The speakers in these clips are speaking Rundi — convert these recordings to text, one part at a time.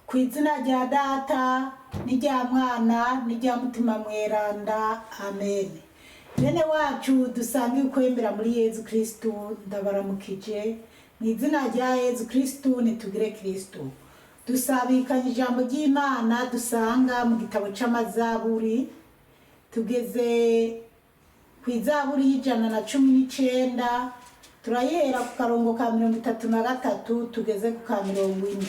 Ku izina rya Data n'irya Mwana n'irya Mutima Mweranda, amen. Bene wacu dusange ukwemera muri Yezu Kristu, ndabaramukije mu izina rya Yezu Kristu. Nitugire Kristu. Dusabikanye ijambo ry'Imana dusanga mu gitabo c'Amazaburi. Tugeze ku izaburi y'119, turayihera ku karongo ka 33 tugeze ku ka 40.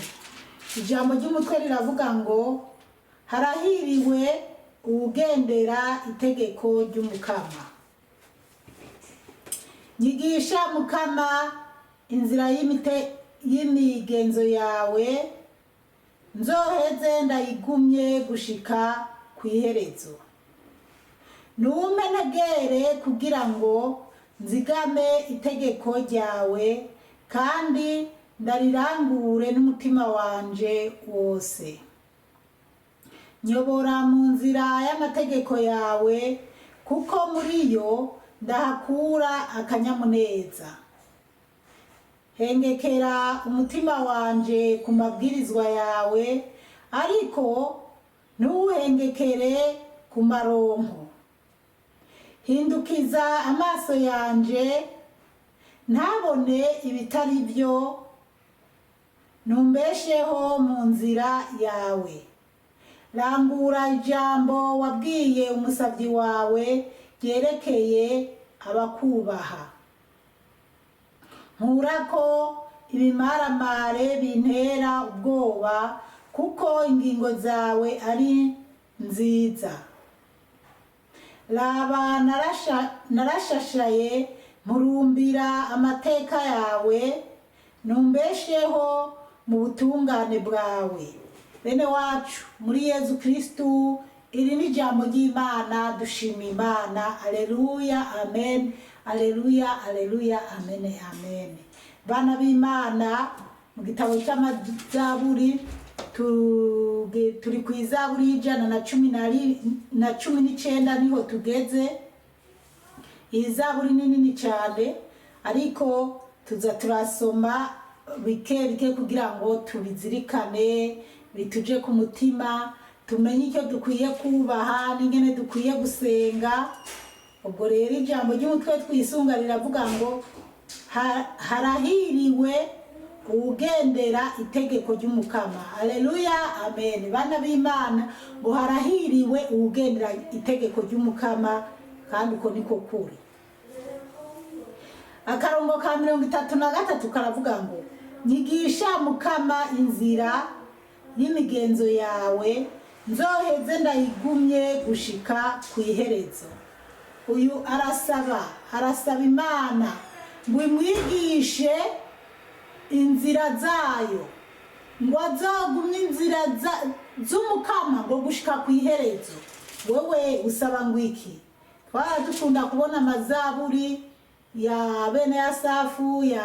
Ijambo ry'umutwe riravuga ngo: "Harahiriwe uwugendera itegeko ry'Umukama." Nyigisha, Mukama, inzira y'imigenzo yawe, nzoheze ndayigumye gushika ku iherezo. Numpe ntegere kugira ngo nzigame itegeko ryawe kandi ndarirangure n'umutima wanje wose. Nyobora mu nzira y'amategeko yawe, kuko muri yo ndahakura akanyamuneza. Hengekera umutima wanje ku mabwirizwa yawe, ariko ntuwuhengekere ku maronko. Hindukiza amaso yanje ntabone ibitari byo, numbesheho mu nzira yawe. Rangura ijambo wabwiye umusabyi wawe ryerekeye abakubaha. Nkurako ibimaramare bintera ubwoba, kuko ingingo zawe ari nziza. Raba, narashashaye mpurumbira amateka yawe, numbesheho mu butungane bwawe. Bene wacu muri Yezu Kristu, iri ni ijambo ry'Imana. Dushima Imana. Aleluya, amen, aleluya, aleluya, amen, amen. Bana b'Imana, mu gitabo cy'Amazaburi turi ku izaburi y'119, niho tugeze. Iyi zaburi ni nini cyane, ariko tuza turasoma bike bike kugira ngo tubizirikane, bituje ku mutima, tumenye icyo dukwiye kubaha n'ingene dukwiye gusenga. Ubwo rero ijambo ry'umutwe twisunga riravuga ngo: "Harahiriwe uwugendera itegeko ry'Umukama." Aleluya, amen. Bana b'Imana, ngo harahiriwe uwugendera itegeko ry'Umukama, kandi uko niko kuri. Akarongo ka 33 karavuga ngo: "Nyigisha, Mukama, inzira y'imigenzo yawe, nzoheze ndayigumye gushika ku iherezo." Uyu arasaba Imana ngo imwigishe inzira zayo, ngo azogumye inzira z'Umukama ngo gushika ku iherezo. Wewe usaba ngo iki? Twara dukunda kubona amazaburi ya bene Asafu, ya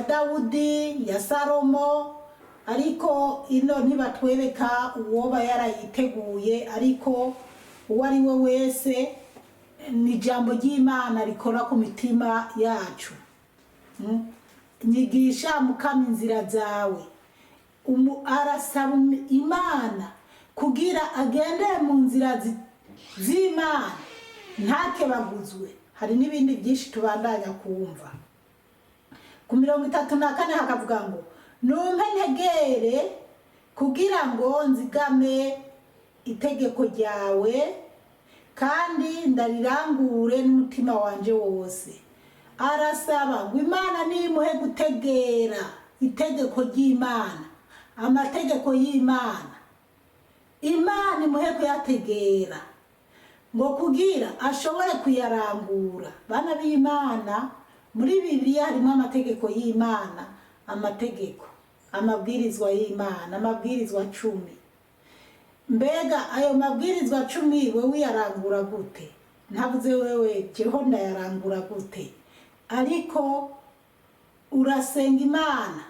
Dawudi, ya Salomo, ariko ino ntibatwereka uwoba yarayiteguye. Ariko uwo ari we wese, ni ijambo ry'Imana rikora ku mitima yacu. Nyigisha, Mukama, inzira zawe. Arasaba Imana kugira agendere mu nzira z'Imana, ntakebaguzwe. Hari n'ibindi byinshi tubandanya kumva. Ku 34 hakavuga ngo: "Numpe ntegere kugira ngo nzigame itegeko ryawe kandi ndarirangure n'umutima wanje wose." Arasaba ngo Imana nimuhe gutegera itegeko ry'Imana, amategeko y'Imana. Imana imuhe kuyategera ngo kugira ashobore kuyarangura. Bana b'Imana, muri Bibiliya harimo amategeko y'Imana, amategeko, amabwirizwa y'Imana, amabwirizwa 10. Mbega ayo mabwirizwa 10 wewe uyarangura gute? Ntavuze wewe, jeho ndayarangura gute? Ariko urasenga Imana,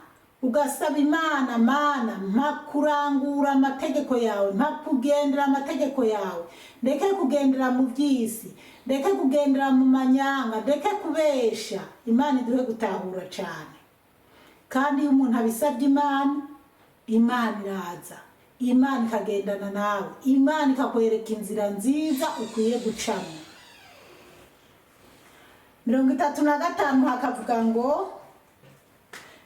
ugasaba Imana: "Mana, mpa kurangura amategeko yawe, mpa kugendera amategeko yawe, ndeke kugendera mu by'isi, ndeke kugendera mu manyanga, ndeke kubesha." Imana iduhe gutahura cyane. Kandi iyo umuntu abisabye Imana Imana iraza, Imana ikagendana nawe, Imana ikakwereka inzira nziza ukwiye gucamo. 35 hakavuga ngo: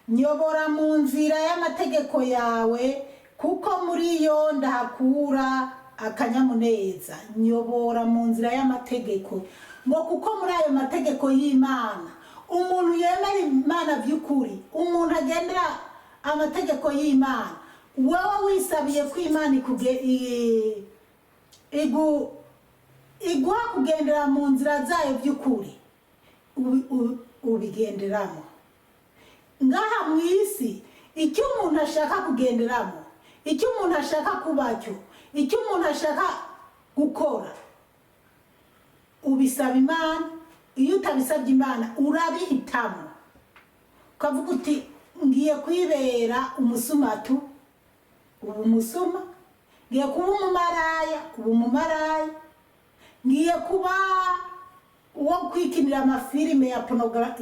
"Nyobora mu nzira y'amategeko yawe, kuko muri yo ndahakura akanyamuneza." Nyobora mu nzira y'amategeko, ngo kuko muri ayo mategeko y'Imana, umuntu yemera Imana by'ukuri, umuntu agendera amategeko y'Imana, wowe wisabiye ko Imana iguha kugendera mu nzira zayo by'ukuri, ubigenderamo. Ngaha mu isi, icyo umuntu ashaka kugenderamo, icyo umuntu ashaka kuba cyo, icyo umuntu ashaka gukora, ubisaba Imana. Iyo utabisabye Imana, urabihitamo, ukavuga uti: "Ngiye kwibera umusumatu," uba umusuma. "Ngiye kuba umumaraya," uba umumaraya. "Ngiye kuba uwo kwikinira amafilime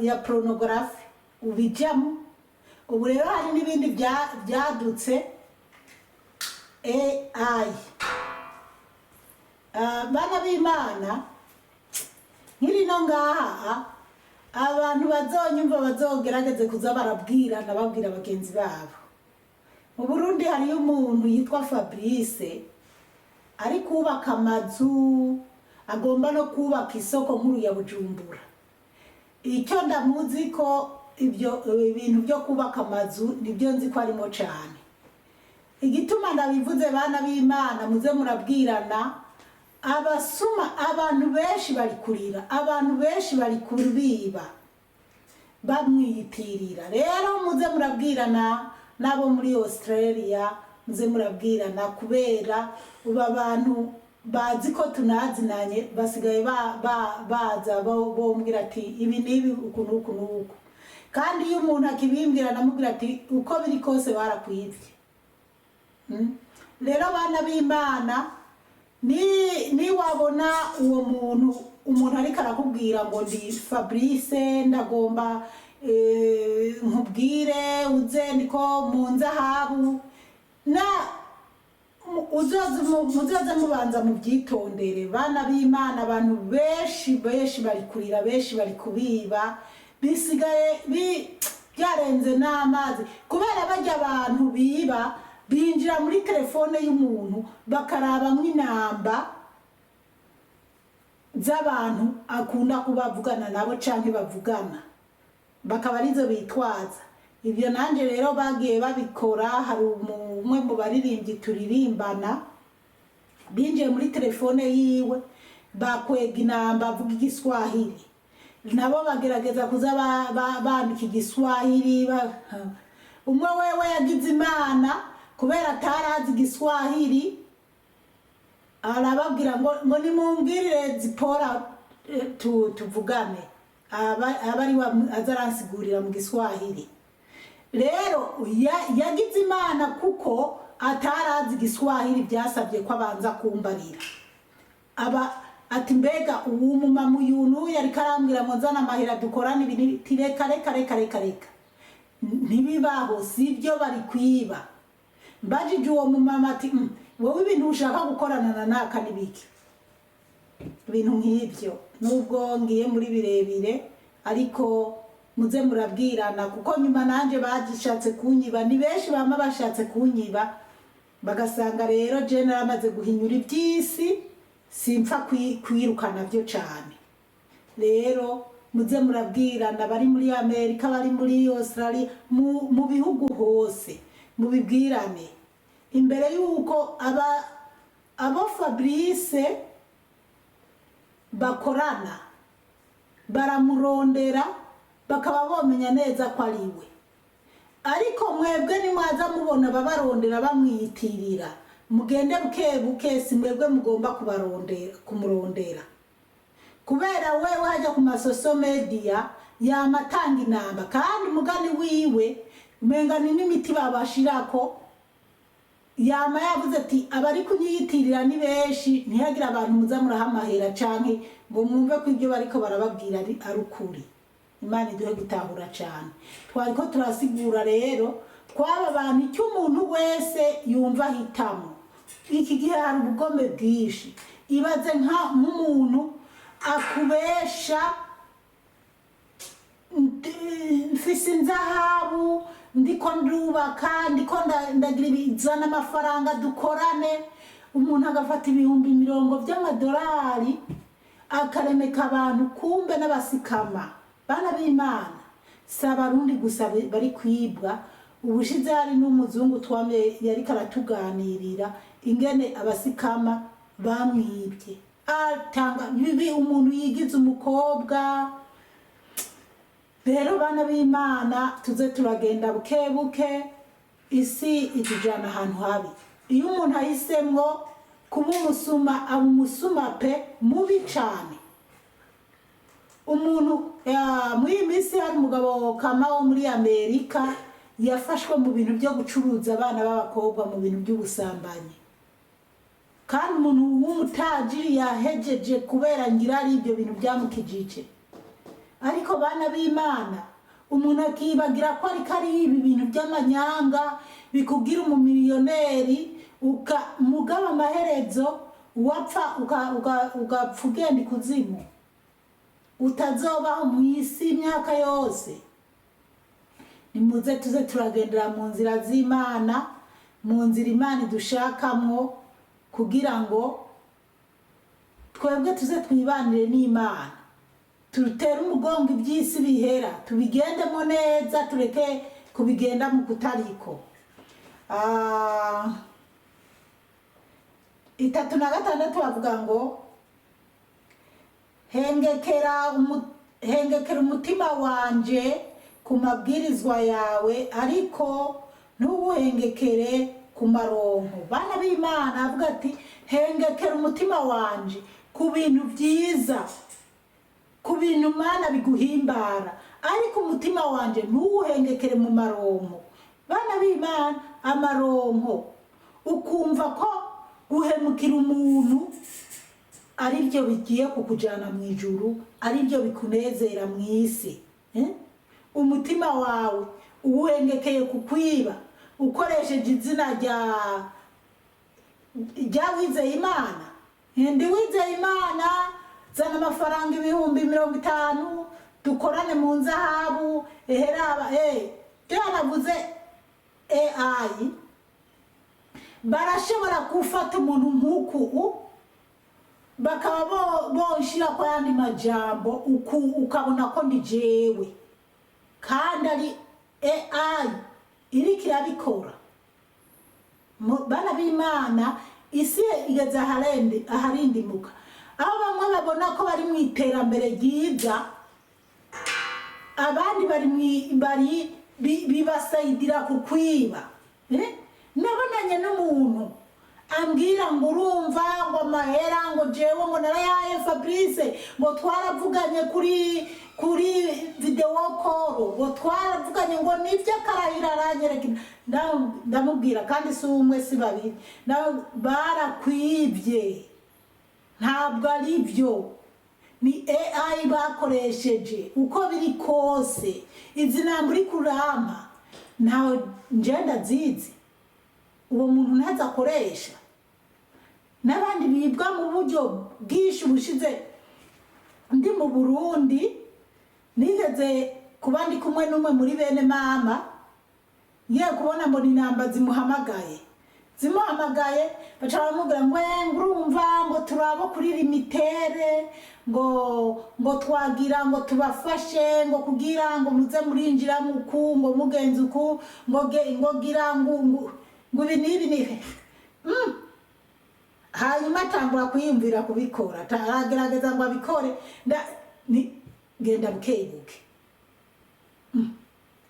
ya pornography," ubijyamo. Ubu rero hari n'ibindi byadutse, AI. Bana b'Imana, nkiri no ngaha, abantu bazonyumva bazogerageze kuza barabwirana, babwira bagenzi babo. Mu Burundi hariyo umuntu yitwa Fabrice, ari kubaka amazu, agomba no kubaka isoko nkuru ya Bujumbura. Icyo ndamuzi ko ibyo ibintu byo kubaka amazu nibyo nzi ko arimo cyane. Igituma ndabivuze, bana b'Imana, muze murabwirana. Abasuma, abantu benshi bari kurira, abantu benshi bari kubiba bamwiyitirira. Rero muze murabwirana n'abo muri Australia, muze murabwirana, kubera ubu abantu bazi ko tunazinanye, basigaye baza bombwira ati: "Ibi n'ibi, uku n'uku n'uku." Kandi iyo umuntu akibimbwira, namubwira ati: "Uko biri kose barakwibye." Rero bana b'Imana, ni wabona uwo muntu, umuntu ariko arakubwira ngo: "Ndi Fabrice, ndagomba nkubwire uze ndiko mu nzahabu," na muzoze mubanza mubyitondere. Bana b'Imana, abantu benshi benshi bari kurira, benshi bari kubiba, bisigaye byarenze n'amazi, kubera bajya abantu biba binjira muri telefone y'umuntu, bakarabamwo inamba z'abantu akunda kuba avugana nabo canke bavugana, bakaba arizo bitwaza. Ibyo nanjye rero bagiye babikora. Hari umwe mu baririmbyi turirimbana, binjiye muri telefone yiwe, bakwega inamba avuga Igiswahili, nabo bagerageza kuza bandika Igiswahili. Umwe wewe yagize Imana, kubera atarazi Igiswahili, arababwira ngo nimumbwirire Zipora, tuvugane, aba ari we aza aransigurira mu Giswahili. Rero yagize Imana kuko atarazi Igiswahili, byasabye ko abanza kumbarira. Aba ati: "Mbega ubu mumama uyu n'uyu ariko arambwira ngo nzane amahera dukorane ibi n'ibi." Reka, reka, reka, reka, reka, ntibibaho, sibyo, bari kwiba. Mbajije uwo mumama ati: Wowe ibintu ushaka gukorana na naka n'ibiki?" Ibintu nk'ibyo, nubwo ngiye muri birebire, ariko muze murabwirana, kuko nyuma nanjye bagishatse kunyiba. Ni benshi bama bashatse kunyiba, bagasanga rero je naramaze guhinyura iby'isi, simpfa kwirukana byo cyane. Rero muze murabwirana, bari muri Amerika, bari muri Australia, mu bihugu hose, mubibwirane imbere y'uko aba abo Fabrice bakorana baramurondera, bakaba bomenya neza ko ari we. Ariko mwebwe nimwaza mubona babarondera bamwiyitirira, mugende buke buke. Si mwebwe mugomba kubarondera, kumurondera, kubera wewe hajya ku ma social media yama atanga inamba, kandi umugani wiwe umenga ni n'imiti babashirako. Yama yavuze ati: "Abari kunyiyitirira ni benshi, ntihagire abantu muza murahamahera canke ngo mwumve ko ibyo bariko barababwira ari ukuri." Imana iduhe gutahura cyane. Twariko turasigura rero. Kw'aba bantu, icyo umuntu wese yumva ahitamo. Iki gihe hari ubugome bwinshi. Ibaze nk'umuntu akubesha: "Mfise inzahabu, ndiko ndubaka, ndiko ndagira ibizana amafaranga, dukorane." Umuntu agafata 30,000 by'amadolari, akaremeka abantu, kumbe n'abasikama. Bana b'Imana, si Abarundi gusa bari kwibwa. Ubushize hari n'umuzungu twamye yariko aratuganirira ingene abasikama bamwibye, atanga bibi, umuntu yigize umukobwa. Rero bana b'Imana, tuze turagenda buke buke, isi itujana ahantu habi. Iyo umuntu ahisemwo kuba umusuma, aba umusuma pe, mubi cane. Umuntu muri iyi minsi hari umugabo kama wo muri Amerika yafashwe mu bintu byo gucuruza abana b'abakobwa, mu bintu by'ubusambanyi, kandi umuntu w'umutajiri yahejeje kubera ngira ari ibyo bintu byamukijije. Ariko bana b'Imana, umuntu akibagira ko ariko ari ibi bintu by'amanyanga bikugira umumiliyoneri, uka mugaba amaherezo wapfa ugapfa ugenda ikuzimu, utazobaho mu isi imyaka yose. Nimuze tuze turagendera mu nzira z'Imana, mu nzira Imana idushakamwo, kugira ngo twebwe tuze twibanire n'Imana, tutere umugongo iby'isi bihera, tubigendemo neza, tureke kubigenda mu kutariko. 36 bavuga ngo: "Hengekera umutima wanje ku mabwirizwa yawe, ariko ntuwuhengekere ku maronko." Bana b'Imana, avuga ati: "Hengekera umutima wanje ku bintu byiza, ku bintu Mana biguhimbara, ariko umutima wanje ntuwuhengekere mu maronko." Bana b'Imana, amaronko, ukumva ko guhemukira umuntu aribyo bigiye kukujyana mu ijuru, aribyo bikunezera mu isi, eh? Umutima wawe uwuhengekeye kukwiba ukoresheje izina rya wizeye Imana. Ndi wizeye Imana, zana amafaranga 50,000 dukorane mu nzahabu. Eheraba byanavuze AI, barashobora gufata umuntu nk'uku bakaba bonshira ko yandi majambo, uku ukabona ko ndi jewe, kandi ari AI iriko irabikora. Bana b'Imana, isi igeze aharindimuka, aho bamwe babona ko bari mu iterambere ryiza, abandi bari bibasayidira ku kwiba, eh? Nabonanye n'umuntu ambwira ngo: "Urumva," ngo, "amahera," ngo, "jewe," ngo, "narayaye Fabrice," ngo, "twaravuganye kuri video call," ngo, "twaravuganye," ngo, "nibyo." Akarahira, aranyereka. Ndamubwira, kandi si umwe, si babiri, barakwibye, ntabwo ari byo, ni AI bakoresheje. Uko biri kose, izi namba uri kurama ntawe njenda zizi, uwo muntu ntazi akoresha. N'abandi bibwa mu buryo bwinshi. Ubushize ndi mu Burundi, nigeze kuba ndi kumwe n'umwe muri bene mama, ngiye kubona mbona inamba zimuhamagaye, baca baramubwira ngo: "Eh, urumva," ngo, "turabo kuri Lumitel," ngo "twagira ngo tubafashe," ngo, "kugira ngo muze murinjira muku," ngo, "mugenzi uku," ngo, ngo "gira ngo ibi n'ibi n'ibi." Hanyuma atangura kwiyumvira kubikora, aragerageza ngo abikore. Genda buke buke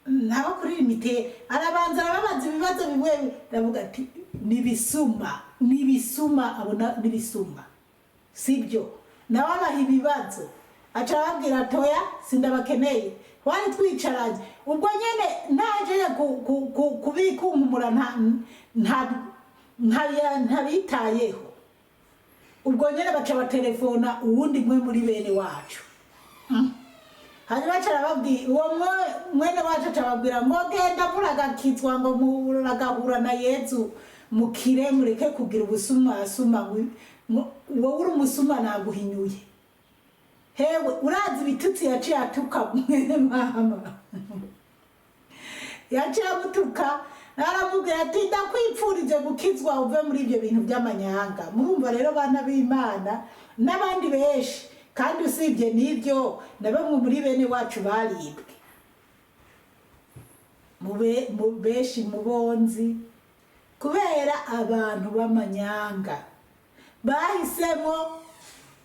ntaba kuri Lumitel, arabanza arababaza ibibazo bimwe. Ndavuga ati: "Nibisuma, nibisuma, abona nibisuma, sibyo." Nawe abaha ibibazo, aca ababwira: "Toya, sindabakeneye." Twari twicaranye ubwo nyene, ntaje kubikunkumura, ntabitayeho. Ubwo nyene baca batelefona uwundi mwe muri bene wacu. Hanyuma aca arababwira uwo mwene wacu, aca ababwira ngo genda muragakizwa, ngo muragahura na Yezu mukire, mureke kugira ubusumasuma, ngo wowe uri umusuma naguhinyuye. Hewe, urazi ibitutsi yaciye atuka mwene mama? Yaciye amutuka, aramubwira ati ndakwipfurije gukizwa uve muri ibyo bintu by'amanyanga. Murumva rero, bana b'Imana, n'abandi benshi, kandi usibye n'ibyo, na bamwe muri bene wacu baribwe mu benshi mu bonzi kubera abantu b'amanyanga bahisemo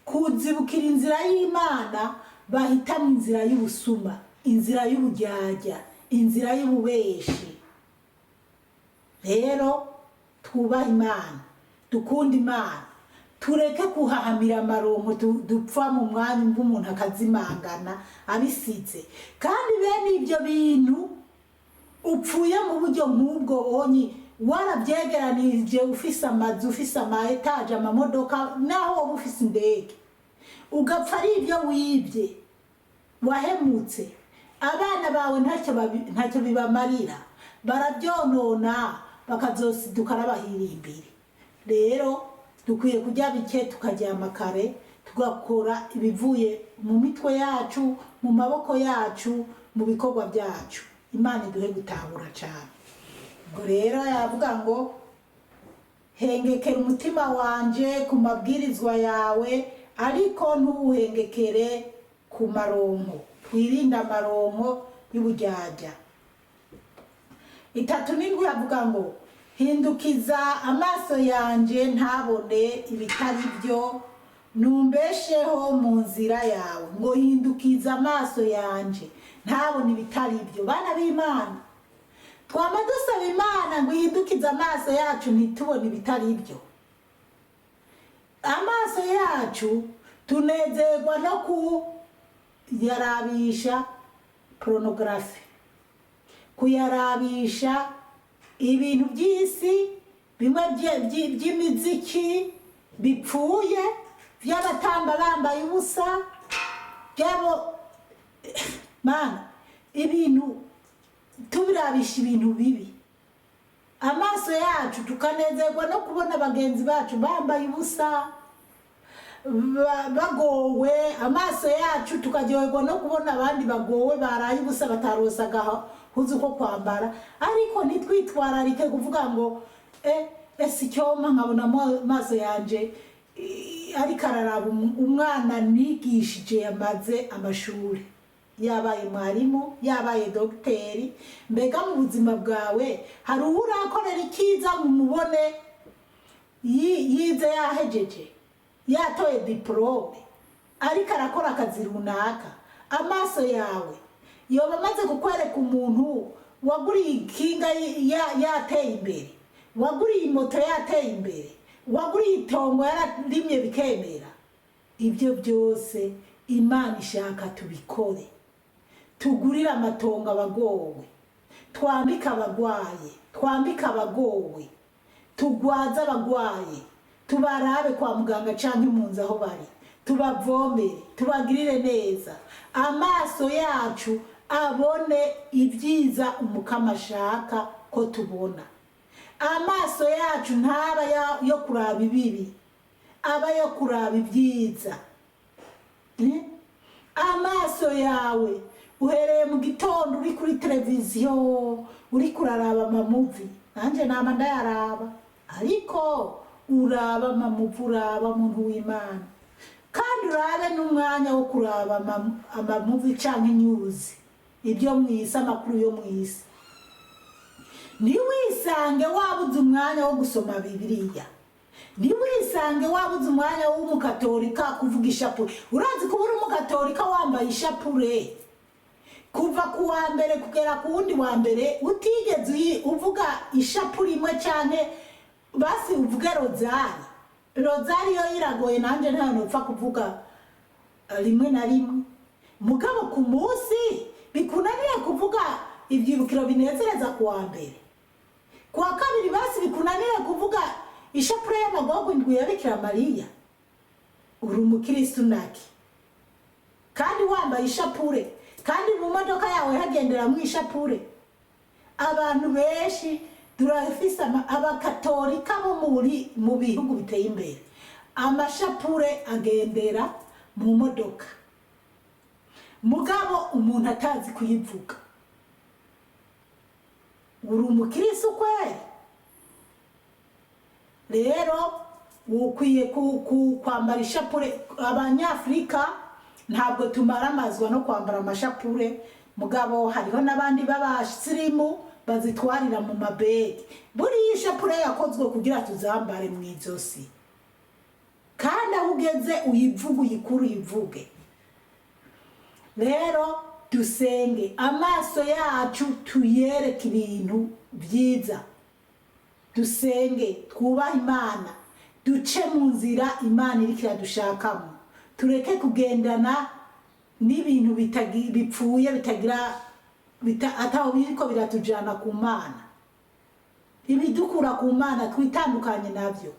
kuzibukira inzira y'Imana, bahitamo inzira y'ubusuma, inzira y'uburyarya, inzira y'ububeshi. Rero twubahe Imana, dukunde Imana, tureke kuhahamira amaronko dupfa mu mwanya w'umuntu akazimangana abisize. Kandi bene ibyo bintu upfuye mu buryo nk'ubwo bonyi warabyegeranije, ufise amazu, ufise ama étages, amamodoka, naho woba ufise indege, ugapfa ari ibyo wibye, wahemutse, abana bawe ntacyo bibamarira, barabyonona bakazosiduka n'abahirimbiri. Rero dukwiye kurya bike, tukaryama kare, tugakora ibivuye mu mitwe yacu, mu maboko yacu, mu bikorwa byacu. Imana iduhe gutahura cyane. Ubwo rero yavuga ngo hengekera umutima wanje ku mabwirizwa yawe, ariko ntuwuhengekere ku maronko. Twirinde amaronko y'uburyarya. 37 yavuga ngo hindukiza amaso yanje ntabone ibitari byo, numbesheho mu nzira yawe. Ngo hindukiza amaso yanje ntabone ibitari byo. Bana b'Imana, twama dusaba Imana ngo ihindukize amaso yacu ntitubone ibitari byo. Amaso yacu tunezerwa no kuyarabisha pornography, kuyarabisha ibintu by'isi, bimwe by'imiziki bipfuye, by'abatamba bambaye ubusa, byabo mana, ibintu tubirabisha ibintu bibi. Amaso yacu tukanezerwa no kubona bagenzi bacu bambaye ubusa, bagowe. Amaso yacu tukaryoherwa no kubona abandi bagowe, baraye ubusa, batarosa agahuzu ko kwambara, ariko ntitwitwararike kuvuga ngo ese icyoma nkabona amaso yanje ariko araraba umwana nigishije yamaze amashuri, yabaye mwarimu, yabaye dogiteri. Mbega mu buzima bwawe hari uwo urakorera icyiza ngo umubone yize, yahejeje, yatoye diplôme, ariko arakora akazi runaka? Amaso yawe yoba amaze kukwereka umuntu waguriye ikinga yateye imbere, waguriye imoto yateye imbere, waguriye itongo yararimye bikemera? Ibyo byose Imana ishaka tubikore: tugurire amatongo abagowe, twambike abagwaye, twambike abagowe, tugwaze abagwaye, tubarabe kwa muganga canke mu nzu aho bari, tubavomere, tubagirire neza. Amaso yacu abone ibyiza Umukama ashaka ko tubona. Amaso yacu ntaba yo kuraba ibibi, aba yo kuraba ibyiza. Amaso yawe uhereye mu gitondo uri kuri televiziyo, uri kuraraba ama movies, nanjye nama ndayaraba, ariko uraba ama movies, uraba muntu w'Imana, kandi urabe n'umwanya wo kuraba ama movies canke news, ibyo mu isi, amakuru yo mu isi. Ntiwisange wabuze umwanya wo gusoma Bibiliya, ntiwisange wabuze umwanya w'umukatolika kuvuga ishapure. Urazi kuba uri umukatolika wambaye ishapure kuva ku wa mbere kugera ku wundi wa mbere, utigeze uvuga ishapure imwe cyane, basi uvuge rozari? Rozari yo iragoye, nanjye ntayo nopfa kuvuga rimwe na rimwe. Mugabo ku munsi bikunaniye kuvuga ibyibukiro binezereza ku wa mbere, ku wa kabiri basi bikunanire kuvuga ishapure y'amagorwa indwi ya Bikira Mariya, uri umukirisitu naki kandi wambaye ishapure? Kandi mu modoka yawe hagenderamwo ishapure. Abantu benshi turafise abakatolika bo mu bihugu biteye imbere, amashapure agendera mu modoka, mugabo umuntu atazi kuyivuga. Uri umukirisi kweri? Rero ukwiye kwambara ishapure. Abanyafurika ntabwo tumaramazwa no kwambara amashapure, mugabo hariho n'abandi b'abasirimu bazitwarira mu mabegi. Buriya ishapure yakozwe kugira tuzambare mu izosi, kandi aho ugeze uyivuge, uyikure, uyivuge. Rero dusenge, amaso yacu tuyereke ibintu byiza, dusenge, twubahe Imana, duce mu nzira Imana iriko iradushakamo, tureke kugendana n'ibintu bipfuye, bitagira ataho biriko biratujana ku Mana. Ibidukura ku Mana twitandukanye navyo.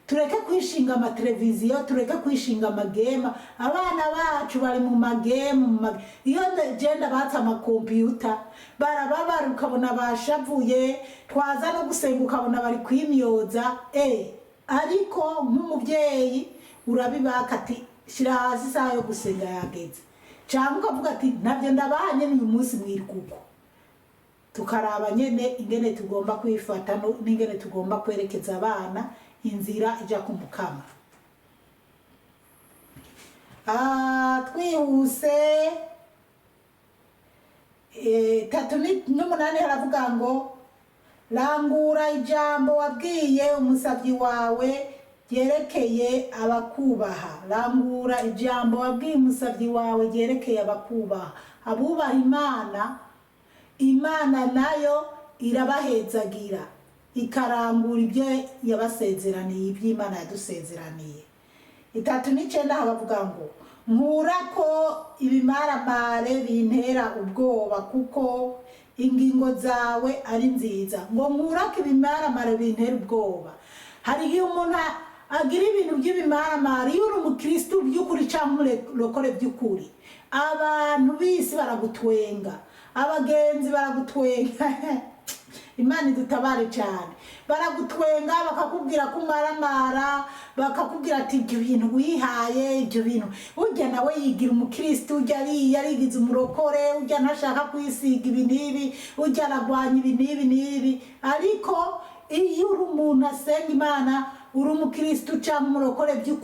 Tureke kwishinga amateleviziyo, tureke kwishinga amagema. Abana bacu bari mu magemu, iyo genda batse amakompiyuta barababara, ukabona bashavuye, twaza no gusenga ukabona bari kwimyoza. Ariko nk'umubyeyi urabibaka ati: "Shyira hasi, isaha yo gusenga yageze", cyangwa ukavuga ati: "Ntabyo ndabaha nyene uyu munsi, mwirwa uko." Tukaraba nyene ingene tugomba kwifata n'ingene tugomba kwerekeza abana inzira ija ku Mukama. Twihuse, 38 haravuga ngo: "Rangura ijambo wabwiye umusabyi wawe ryerekeye abakubaha." Rangura ijambo wabwiye umusabyi wawe ryerekeye abakubaha. Abubaha Imana, Imana nayo irabahezagira, ikarangura ibyo yabasezeraniye, iby'Imana yadusezeraniye. 39 haravuga ngo: "Nkura ko ibimaramare bintera ubwoba, kuko ingingo zawe ari nziza." Ngo: "Nkura ko ibimaramare bintera ubwoba." Hari igihe umuntu agira ibintu by'ibimaramare. Iyo uri umukristu by'ukuri cyangwa umurokore by'ukuri, abantu b'isi baragutwenga, abagenzi baragutwenga. Imana idutabare cyane. Baragutwenga, bakakubwira ko umaramara, bakakubwira ati: "Ibyo bintu wihaye, ibyo bintu, ujya nawe yigira umukristu, ujya ariya arigize umurokore, ujya ntashaka kwisiga ibi n'ibi, ujya aragwanya ibi n'ibi n'ibi." Ariko iyo uri umuntu asenga Imana, uri umukristu cyangwa umurokore by'ukuri.